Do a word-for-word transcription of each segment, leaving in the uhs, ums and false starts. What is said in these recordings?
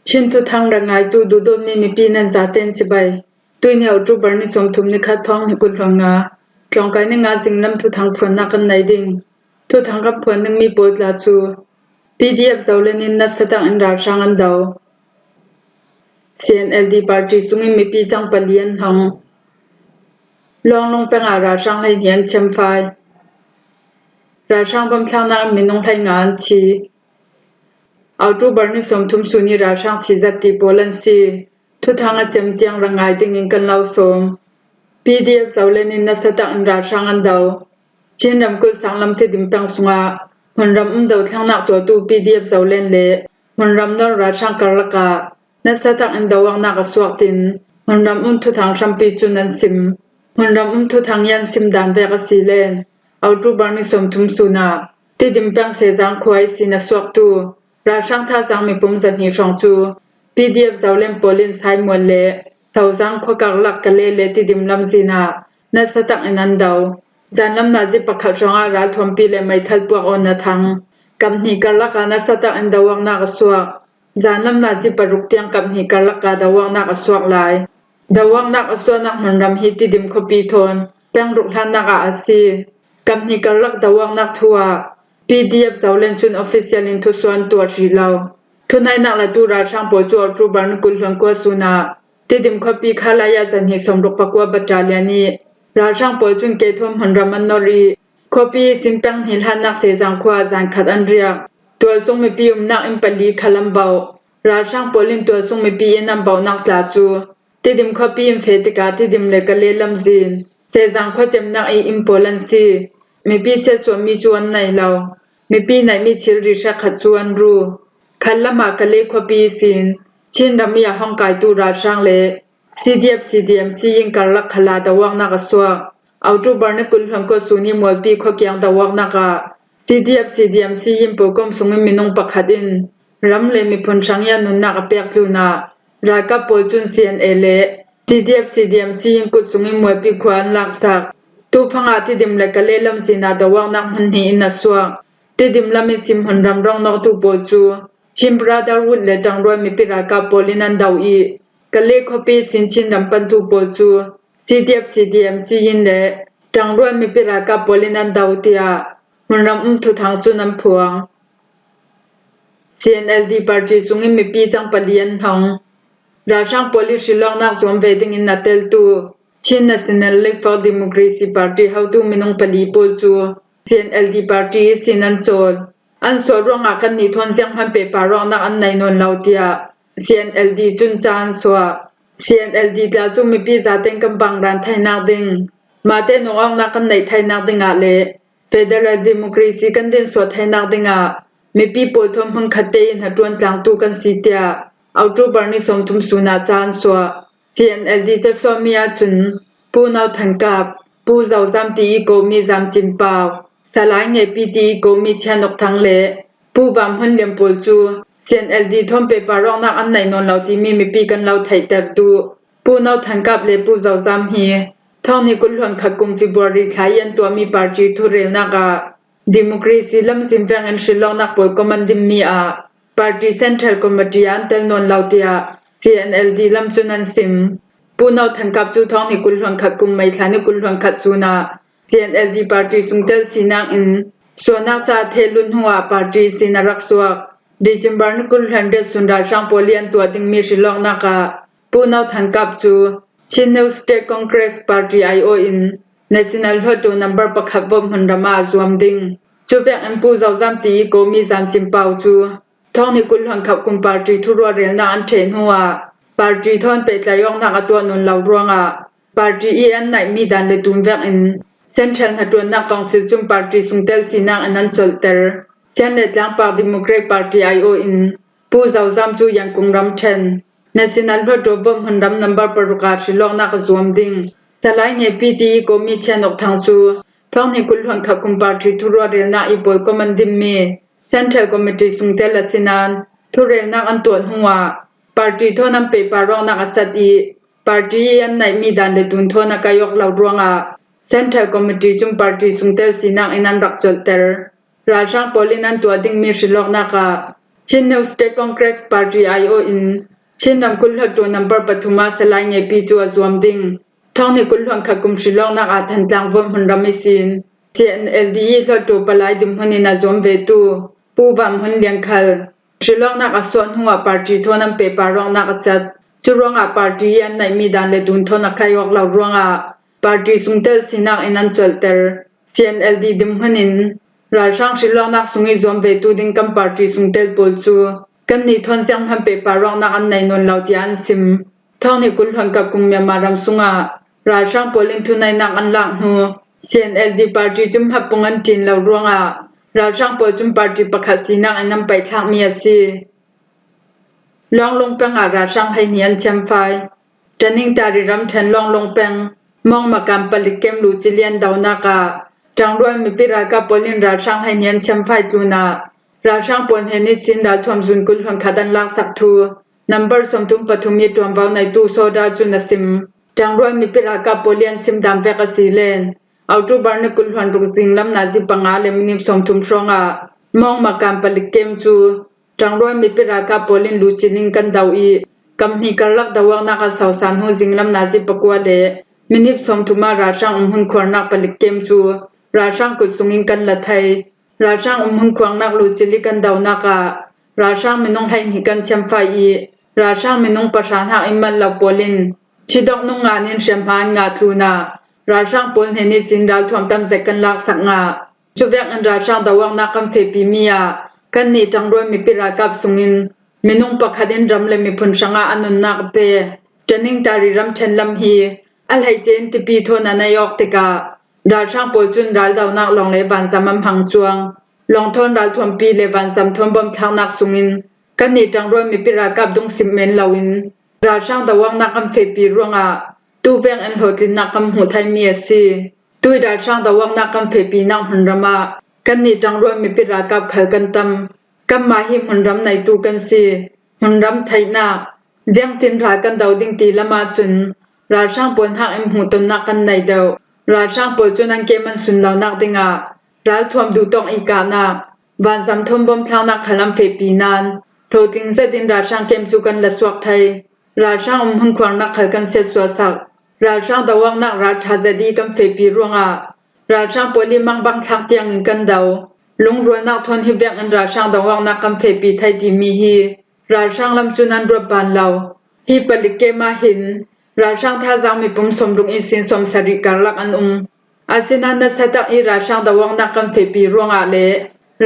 Chin thuthang rangaitu duhdawtmi mipi nan zaten cibai. Tuini October ni sawmthum ni khat, thawng hnih kul hluan nga, tlawngkai ni nga zinglam thuthang phuannak kan nei ding. Thuthang kan phuan dingmi pawl tla cu PDF Zoland in nasa takin ralhrang an do. CNLD party sungin mipi cang pali an hong. Lawnglawng pengah ralhrang hleihnih an chemfai. Ralhrang bom thlaknak in minung hleinga an thi. October ni sawmthum sun i ralhrang chizat ti pawl an si. Thuthang a cem tiang rangai dingin kan lo sawm. PDF Zoland in nasa takin ralhrang an do. Chin ramkulh sanglam Tidim peng sungah hmunram um dothlengnak tuahtu PDF Zoland le hmunram nor ralhrang karlak ah nasa takin doawknak a suak tin hmunram um thuthang hrampi cun an sim. Hmunram um thuthang i an sim dan vek a si len October ni sawmthum sun ah Tidim peng Sezang khua ihsin a suaktu ralhrang thazaang mipum zahnih hrawng cu PDF Zoland pawl in Saimual le Thozang khua karlak Kale le Tidim lamzin ah nasa takin an do. Zanlam nazi pakhat hrawngah ralthuampi le meithal puak awn a thang. Kap hnih karlak ah nasa takin doawknak a suak. Zanlam nazi paruk tiang kap hnih karlak ah doawknak a suak lai. Doawknak a suahnak hmunram hi Tidim khuapi thawn peng ruk hlannak ah a si. Kap hnih karlak doawknak thu ah PDF Zoland cun official in thusuan tuah hrih lo. Thunaihnak latu ralhrang pawl cu October ni kul hluan kua sun ah Tidim khuapi Khalaya zahnih sawmruk pakua battalion i ralhrang pawl cun keithawm hmunram an nor i khuapi ihsin peng hnih hlannak Sezang khua ah zan khat an riak. Tualsung mipi umnak inn pali khal an bauh. Ralhrang pawl in tualsung mipi inn an bauhnak tla cu Tidim khuapi in feh tikah Tidim le Kale lamzin Sezang khua cemnak i inn pawl an si. Mipi siatsuahmi cu an nei lo. Mipi neihmi thilri hrekkhat cu an ru. Khallam ah Kale khuapi ihsin Chin ram i a hong kaitu ralhrang le CDF CDM Siyin karlak khal ah doawknak a suak. October ni kul hluan kua sun i Mualpi khuakiang doawknak ah CDF CDM Siyin pawlkom sungin minung pakhat in ram le miphun hrang i a nunnak a pek tlunah ralkap pawl cun CNA le CDF CDM Siyin kut sungin Mualpi khua an laksak. Tufang ah Tidim le Kale lamzin ah doawknak hmun hnih in a suak. Tidim lam ihsin hmunram rawngnawktu pawl cu Chin Brotherhood le ṭangrual mipi ralkap pawl in an do i Kale khuapi ihsin Chin ram pantu pawl cu CDF CDM Siyin le ṭangrual mipi ralkap pawl in an do, tiah hmunram um thuthang cun an phuang. CNLD party sungin mipi cang pali an hong. Ralhrang pawl i hrilawknak zuam ve dingin a teltu Chin National League for Democracy Party hotu minung pali pawl cu CNLD party ihsin an cawl. An suah ruangah kannih thawn zianghman pehpar awknak an nei nawn lo, tiah CNLD cun ca an suah. CNLD tla cu mipi zaten kan bangran thainak ding, mahte nung awknak kan neih thainak dingah le federal democracy kan dinsuah thainak dingah mipi pawl thawn hmunkhat tein hnaṭuan tlangtu kan si, tiah October ni sawmthum sun ah ca an suah. CNLD thluasuahmi ahcun Pu No Than Kap, Pu Zo Zam ti i komi Zam Cin Pau, Salai Nge Pi ti i komi Chian Uk Thang le Pu Bam Hun Lian pawl cu CNLD thawn pehpar awknak an neih nawn lo timi mipi kan lo theihter duh. Pu No Than Kap le Pu Zo Zam hi thawng hnih kul hluan khat kum February thla i an tuahmi party thurelnak ah democracy lamzin vengin hrilawknak pawlkom an dinmi ah party central committee ah an tel nawn lo, tiah CNLD lam cun an sim. Pu No Than Kap cu thawng hnih kul hluan khat kum May thla ni kul hluan khat sun ah CNLD party sungtel sinak in suahnak ca a thehlut hnu ah party sin a rak suak. December ni kul hluan riat sun ralhrang pawl i an tuah dingmi hrilawknak ah Pu No Than Kap cu Chin New State Congress Party aiawh in National Hluttaw number pakhat vote hmunram ah a zuam ding. Cuvek in Pu Zo Zam ti i komi Zam Cin Pau cu thawng hnih kul hluan khat kum party thuruahrialnak an ṭheh hnu ah party thawn pehtlai awknak a tuah nawn lo ruangah party i an naihmi dan le tun vekin Central hnaṭuannak council cun party sungtel sinak in an colhter. Chin le tlangpar Democratic Party aiawh in Pu Zo Zam cu Yangkung ramṭhen National Hluttaw vote hmunram number paruk ah hrilawknak a zuam ding. Salai Nge Pi ti i komi Chian Uk Thang cu thawng hnih kul hluan khat kum party thuruahrialnak i pawlkom an dinmi Central Committee sungtel a si nain thurelnak an tuah hnu ah party thawn an pehpar awknak a cat i party i an naihmi dan le tun thawn a kai awk lo ruangah Central Committee cun party sungtel sinak in an rak colhter. Ralhrang pawl in an tuah dingmi hrilawknak ah Chin New State Congress Party aiawh in Chin ramkulh hluttaw number pathum ah Salai Ngepi cu a zuam ding. Thawng hnih kul hluan khat kum hrilawknak ah Thantlang vote hmunram ihsin C N L D i hluttaw palai dinhmun in a zuam vetu Pu Vam Hun Lian khal hrilawknak a suah hnuah party thawn an pehpar awknak a cat. Curuangah party i an neihmi dan le dun thawn a kai awk lo ruangah party sungtel sinak in an colhter. C N L D dinhmun in ralhrang hrilawknak sung i zuam vetu ding kan party sungtel pawl cu kannih thawn zianghman pehpar awknak an nei nawn lo, tiah an sim. Thawng hnih kul hluan khat kum Myanmar ram sungah ralhrang pawl in thuneihnak an lak hnu C N L D party cu hmaipung an ṭin lo ruangah ralhrang pawl cun party pakhat sinak in an paihthlakmi a si. Lawnglawng peng ah ralhrang hleihnih an thiamfai. Taningtari ramṭhen Lawnglawng peng Mawngmakan palik kem Luci Lian donak ah ṭangrual mipi ralkap pawl in ralhrang hleihnih an thiamfai tlunah ralhrang pawl hnen ihsin ralthuam zun kul hluan khat an laksak thu number sawmthum pathum i ṭuanvo neitu Soda cun a sim. Ṭangrual mipi ralkap pawl i an sim dan vek a si len October ni kul hluan ruk zinglam nazi panga le minit sawmthum hrawngah Mawngmakan palik kem cu ṭangrual mipi ralkap pawl in Luci Lian kan do i, kam hnih karlak do awknak a sausan hnu zinglam nazi pakua le minit sawmthum ah ralhrang umhmun khuarnak palik kem cu ralhrang kut sungin kan la thei. Ralhrang umhmun khuarnak Luci Lian kan donak ah ralhrang minung hleihnih kan thiamfai i, ralhrang minung pahra hnak in mal lo pawl in chidok nung ngan in hriamhma an ngah tlunah ralhrang pawl hnen ihsin ralthuam tam zet kan laksak ngah. Cuvek in ralhrang do awknak kan fehpimi ah kannih ṭangrual mipi ralkap sungin minung pakhat in ram le miphun hrangah a nunnak a pe. Taningtari ramṭhen lam hi a hleice in tipi thawn a nei awk tikah ralhrang pawl cun raldonak lawng le vanzam an hmang cuang. Lawng thawn ralthuampi le vanzam thawn bawmthlaknak sungin kannih ṭangrual mipi ralkap dungsim men loin ralhrang do awknak kan fehpi ruangah tuvek in hlawhtlinnak kan hmuh theimi a si. Tui ralhrang do awknak kan fehpinak hmunram ah kannih ṭangrual mipi ralkap khal kan tam. Kanmah hi hmunram neitu kan si. Hmunram theihnak, ziangtin ral kan do ding ti lam ahcun ralhrang pawl hnak in hmuhtonnak kan nei deuh. Ralhrang pawl cun an kem an sun lonak dingah ralthuam duhtawk i kahnak, vanzam thawn bawmthlaknak khal an fehpi nain hlawhtling zetin ralhrang kem cu kan la suak thei. Ralhrang umhmun khuarnak khal kan siatsuahsak. Ralhrang do awknak ralṭha zet i kan fehpi ruangah ralhrang pawl i mangbang thlak tiangin kan do. Lungrualnak thawn hi vek in ralhrang do awknak kan fehpi thei timi hi ralhrang lam cun an ruat ban lo. Hi palik kem ah hin ralhrang thazaang mipum sawmruk ihsin sawmsarih karlak an um. Asinain nasa tak i ralhrang do awknak kan fehpi ruangah le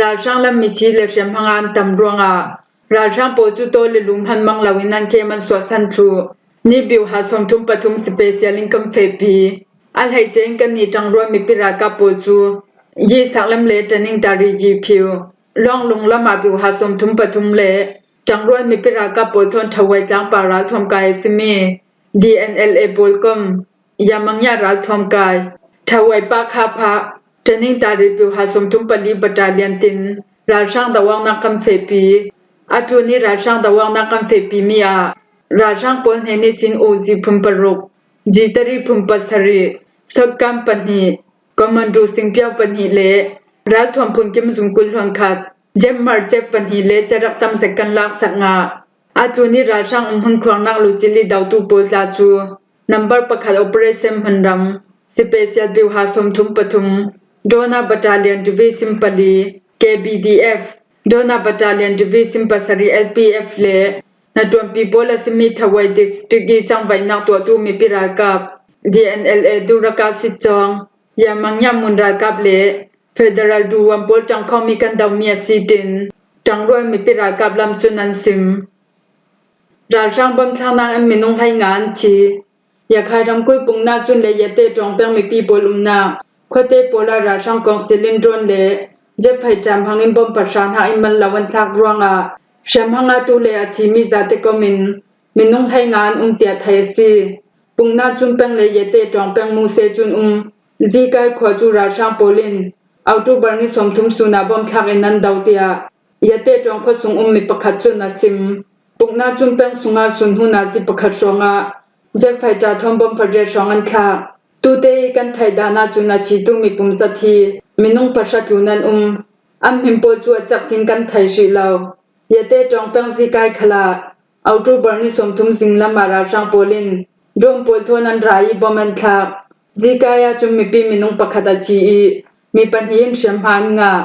ralhrang lam mithi le hriamhma an tam ruangah ralhrang pawl cu tawl le lu hman mang loin an kem an suahsan thluh. Ni biuha sawmthum pathum special in kan fehpi. A hleice in kannih ṭangrual mipi ralkap pawl cu Yisak lam le Taningtari Yiphiu, Lawnglawng lam ah biuha sawmthum pathum le ṭangrual mipi ralkap pawl thawn Thawai tlangpang ralthuam kai a simi D N L A pawl kom Yamangya ralthuam kai, Thawai Pakha Phah, Taningtari biuha sawmthum pali battalion tin ralhrang do awknak kan fehpi. A tlun i ralhrang do awknak kan fehpimi ah ralhrang pawl hnen ihsin Uzi phun paruk, Jitari phun pasarih, shotgun pahnih, commando singpiau pahnih le ralthuam phunkim zung kul hluan khat, Jemmar jet pahnih le cerak tam zet kan laksak ngah. A tlun i ralhrang umhmun khuarnak Luci Lian dotu pawl tla cu number pakhat operation hmunram, special biuha sawmthum pathum, Dona Battalion Division pali, K B D F, Dona Battalion Division pasarih L P F le hnaṭuanpi pawl a simi Thawai District i cangvaihnak tuahtu mipi ralkap, D N L A Duraka Sitcawng, Yamangya mun ralkap le Federal duwan pawl ṭangkhawmmi kan domi a si tin ṭangrual mipi ralkap lam cun an sim. Ralhrang bawmthlaknak in minung hleinga an thi. Yakhai ramkulh Pungna cun le Yate ṭawng peng mipi pawl umnak khuate pawl ah ralhrang kawngsil in drone le jet fighter hmangin bawm pahra hna in mal lo an thlak ruangah hriamhma ngahtu le a thimi zate kom in minung hleinga an um tiah theih a si. Pungna cun peng le Yate ṭawng peng Muse cun um Zikai khua cu ralhrang pawl in October ni sawmthum sun ah bawmthlak in an do tiah Yate ṭawng khuasung ummi pakhat cun a sim. Pungna cun peng sungah sun hnu nazi pakhat hrawngah jet fighter thawn bawm pariat hrawng an thlak. Tute i kan theih dan ahcun a thitu mipum zat hi minung pahra tlun an um. An hmin pawl cu a cak cin kan thei hrih lo. Yate ṭawng peng Zikai khalah October ni sawmthum zinglamah ralhrang pawl in drone pawl thawn an ra i bom an thlak. Zikai ah cun mipi minung pakhat a ci i mi pahnih in hriamhma an ngah.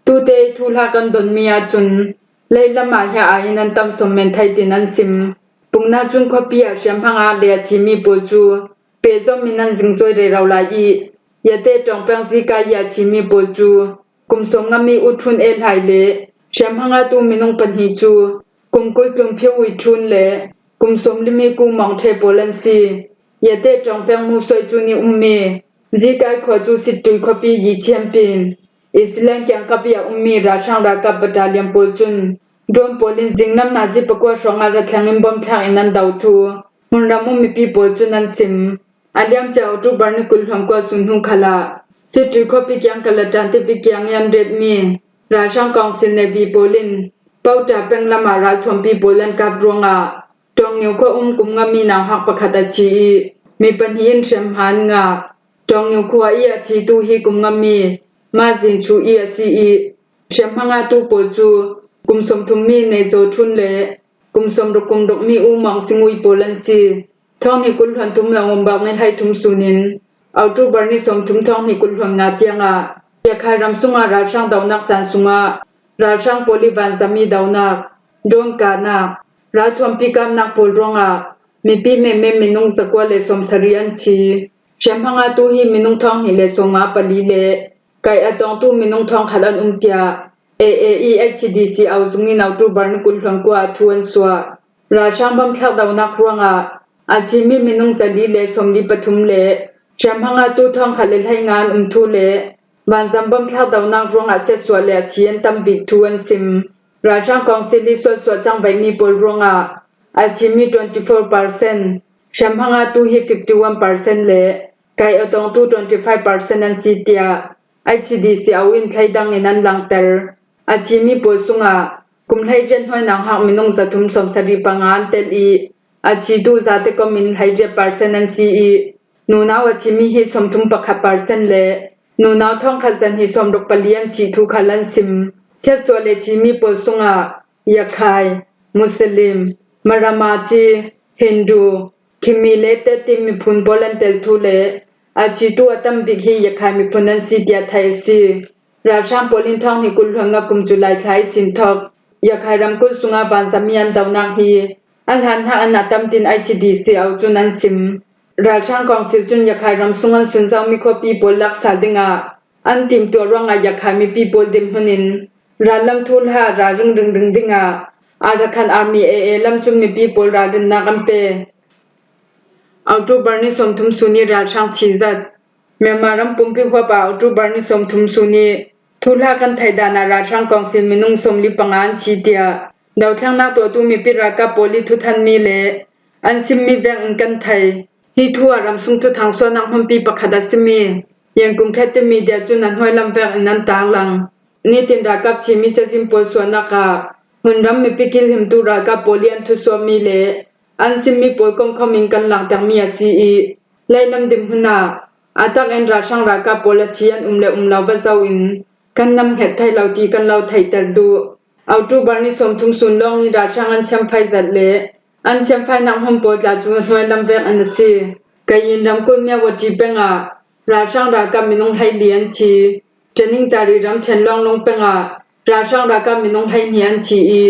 Tute i thuhla kan donmi ahcun leilamah hiah ai in an tam sawm men thei tin an sim. Pungna cun khuapi ah hriamhma ngah le a cimi pawl cu pehzom in an zingzoi rero lai i, Yate ṭawng peng Zikai i a cimi pawl cu kum sawm ngami U Ṭhun E Hlai le hriamhma ngahtu minung pahnih cu kum kul tlung Phiu Ui Ṭhun le kum sawm limi Ku Mawng Ṭhe pawl an si. Yate ṭawng peng Musoi cu ni ummi Zikai khua cu Sittui khuapi yi chiampin East Leng kiangkap i a ummi ralhrang ralkap battalion pawl cun drone pawl in zinglam nazi pakua hrawngah ra thleng in bom thlak in an do thu hmunram um mipi pawl cun an sim. A liamcia October ni kul hluan kua sun hnu khalah Sittui khuapi kiang Kalatan tipi kiang i an retmi ralhrang kawngsil Navy pawl in Pota peng lamah ralthuampi pawl an kap ruangah Ṭawngngiu khua um kum ngami nauhak pakhat a ci i mi pahnih in hriamhma an ngah. Ṭawngngiu khua i a citu hi kum ngami Ma Zin Chu i a si i hriamhma ngahtu pawl cu kum sawmthum mi Nei Zaw Ṭhun le kum sawmruk kum ruk mi U Mawng Sing Ui pawl an si. Thawng hnih kul hluan thum November ni hleithum sun in October ni sawmthum thawng hnih kul hluan nga tiangah Rakhine ram sungah ralhrang dohnak caan sungah ralhrang pawl i vanzam i dohnak, drone kahnak, ralthuampi kapnak pawl ruangah mipi menmen minung zakua le sawmsarih an thi. Hriamhma ngahtu hi minung thawng hnih le sawmnga pali le kaih a tongtu minung thawngkhat an um tiah A A E H D C au zung in October ni kul hluan kua ah thu an suah. Ralhrang bom thlak dohnak ruangah a cimi minung zali le sawmli pathum le hriamhma ngahtu thawngkhat le hleinga an um thu le vanzam bom thlak dohnak ruangah siatsuah le a ci an tam bik thu an sim. Ralhrang kawngsil i sualsuah cangvaihmi pawl ruangah a cimi twenty four percent, hriamhma ngahtu hi fifty one percent le kaih a tongtu twenty five percent an si tiah H D C au in thleidang in an langhter. A cimi pawl sungah kum hleiriat hnuai nauhak minung zathum sawmsarih panga an tel i a citu zate komin hleiriat percent an si i nunau a cimi hi sawmthum pakhat percent le nunau thawngkhat zahnih sawmruk pali an cih thu khal an sim. Siatsuah le cimi pawl sungah Yakhai, Muslim, Maramaci, Hindu, Khimi le Tedim miphun pawl an tel thu le a citu a tam bik hi Yakhai miphun an si tiah theih a si. Ralhrang pawl in thawng hnih kul hluan nga kum July thla i sin thawk Yakhai ramkulh sungah vanzam i an dohnak hi a hlan hnak in a tam tin H D C au cun an sim. Ralhrang kawngsil cun Yakhai ram sung an sunzomi khuapi pawl lak sal dingah an timtuah ruangah Yakhai mipi pawl dinhmun in rallam thuhla ah ralring ringring dingah Arakan Army A A lam cun mipi pawl ralrinnak an pe. October ni sawmthum sun i ralhrang chizat. Myanmar ram pumpi huap ah October ni sawmthum sun i thuhla kan theih dan ah ralhrang kawngsil minung sawmli panga an thi tiah dothlennak tuahtu mipi ralkap pawl i thuthanmi le an simmi vek in kan thei. Hi thu ah ramsung thuthang suahnak hmunpi pakhat a simi Yangon Khit Thit Media cun a hnuailam vek in an tarlang. Nitin ralkap chimi cazin pawl suahnak ah hmunram mipi kilhimtu ralkap pawl i an thusuahmi le an simmi pawl komkhawm in kan langhtermi a si i leilam dinhmun ah a tak in ralhrang ralkap pawl a thi an um le um lo va zoh in kan nam hnget thei lo ti kan lo theihter duh. October ni sawmthum sun lawng i ralhrang an thiamfai zat le an thiamfainak hmun pawl tla cu a hnuailam vek an a si. Kayin ramkulh Myawaddy peng ah ralhrang ralkap minung hleili an thi. Tanintharyi ramṭhen Lawngtlung peng ah ralhrang ralkap minung hleihnih an thi i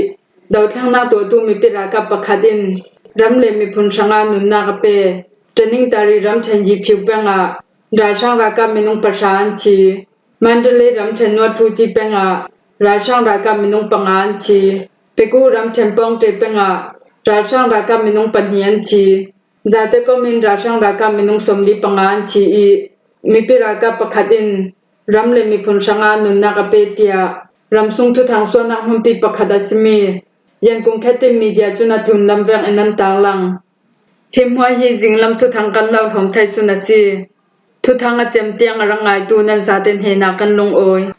dothlennak tuahtu mipi ralkap pakhat in ram le miphun hrangah nunnak a pe. Tanintharyi ramṭhen Yiphiu peng ah ralhrang ralkap minung pahra an thi. Mandalay ramṭhen Nuathuci peng ah ralhrang ralkap minung panga an thi. Pegu ramṭhen Pawngte peng ah ralhrang ralkap minung pahnih an thi. Zate kom in ralhrang ralkap minung sawmli panga an thi i mipi ralkap pakhat in ram le miphun hrangah nunnak a pe tiah ramsung thuthang suahnak hmunpi pakhat a simi Yangon Khit Thit Media cun a tlunlam vek in an tarlang. Hi hmuai hi zinglam thuthang kan lo hlawm thei sun a si. Thuthang a cem tiang a rak ngaitu nan zate hnenah kan lungawi.